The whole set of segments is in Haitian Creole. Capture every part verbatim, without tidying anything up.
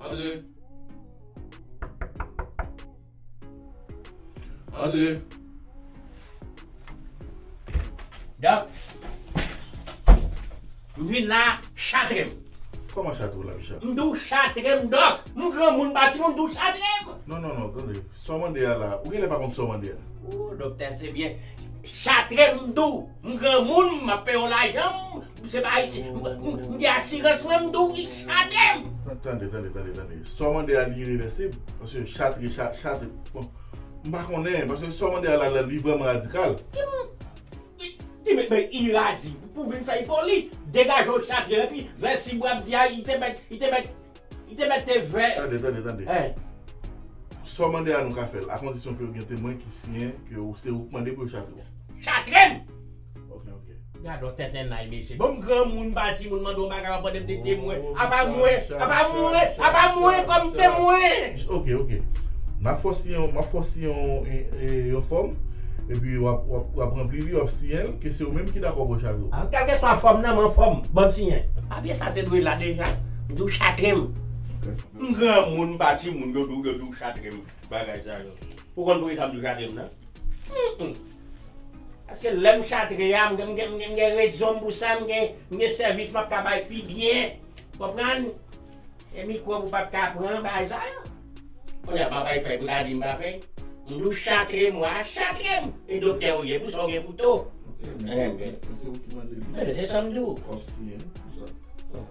Antre. Antre. Dòk, m vin la, chatre m. Kòman chatre w la, Michel? M di w chatre m, Dòk. M granmoun, m pa timoun, m di w chatre m. Non, non, non, tande. Sa w mande a la, ou genlè pa konn sa w mande a. O, doktè, se byen. Chatre m, m di w. M granmoun, m ap peye w lajan m. Se pa isi. M, m, m gen asirans mwen, m di w ki chatre m. Tande, tande, tande, tande. Sa w mande a li irevèsib. Paske chatre, cha-, chatre. Bon, m pa konnen, paske sa w mande a la, la, li vrèman radikal. Ki m-, ki, ki met mwen iradi pou vin fè l poli. Degaje w chatre, epi vèsib w ap di a, li te mèt, li te mèt, li te mèt te vè. Tande, tande, tande. Sa w mande a nou ka fè l, akondisyon ke yo gen temwen ki siyen ke ou, se ou k mande pou yo chatre w. Chatre m! Ok, ok. Gade yon tenten nay, mesye. Bon, m granmoun, m pa timoun, mande yon bagay, w ap mande m de temwen. Apa mwen, apa mwen, apa mwen kòm temwen. Ok, ok. M ap fè w siyen, m ap fè w siyen yon, e, e, yon fòm, epi w ap, w ap, w ap ranpli li, w ap siyen l, ke se ou menm ki dakò pou yo chatre w. A, kèlkeswa fòm nan, mwen fòm, ban m siyen. Papye sa te dwe la deja. M di w chatre m. Ok. M granmoun, m pa timoun, yo di w, yo di w chatre m. Bagay sa yo. Ou konn poukisa m di w chatre m nan? Mm, mm. Paske lè m chatre a, m gen, m gen, m gen, m gen rezon m pou sa, m gen, m gen sèvis m ap ka bay pi byen. Konprann? E mikwòb ou p ap ka pran bagay sa yo. Kounye a, m ap bay fè, pou ta di m pa fè. M di w chatre m, w a chatre m. E doktè ou ye, pou sa w gen kouto. Ok, men se, men se ou ki mande li. Ebyen, se sa m di w. W ap siyen pou sa.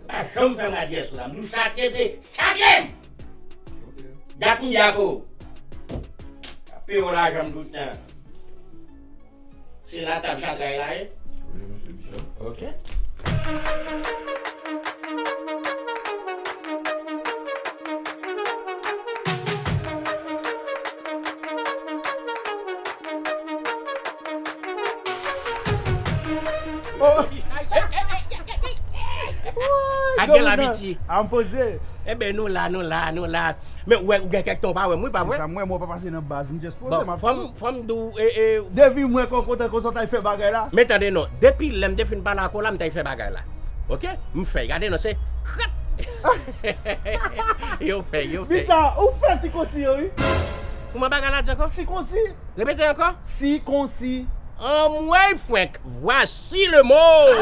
Pa janm fè madyès la. M di w chatre, se chatre m! Ok. Dat m di a pou. Ap peye w lajan m tout tan. Se la tab chatray la ye? Wi, mesye Michel. Ok. Oh! Ak gèl abitye. A m poze. Enben, nou la, nou la, nou la. Men ou wè, ou gen kèk tan w pa wè m, wi, pa vre? Se sa m wè, mwen pa pase nan baz, m just poze, m ap fè. Fò m, fò m di w, e, e. Depi mwen konkontan konsa, w t al fè bagay la. Men tande non, depi lè m te fin pale ak ou la, m t al fè bagay la. Ok? M fè, gade non, se krap! Yo fè, yo fè. Bicha, ou fè sikonsi yo, wi. Kouman bagay la di ankò? Sikonsi. Repete ankò. Sikonsi. Anmwey frenk, voici le mot.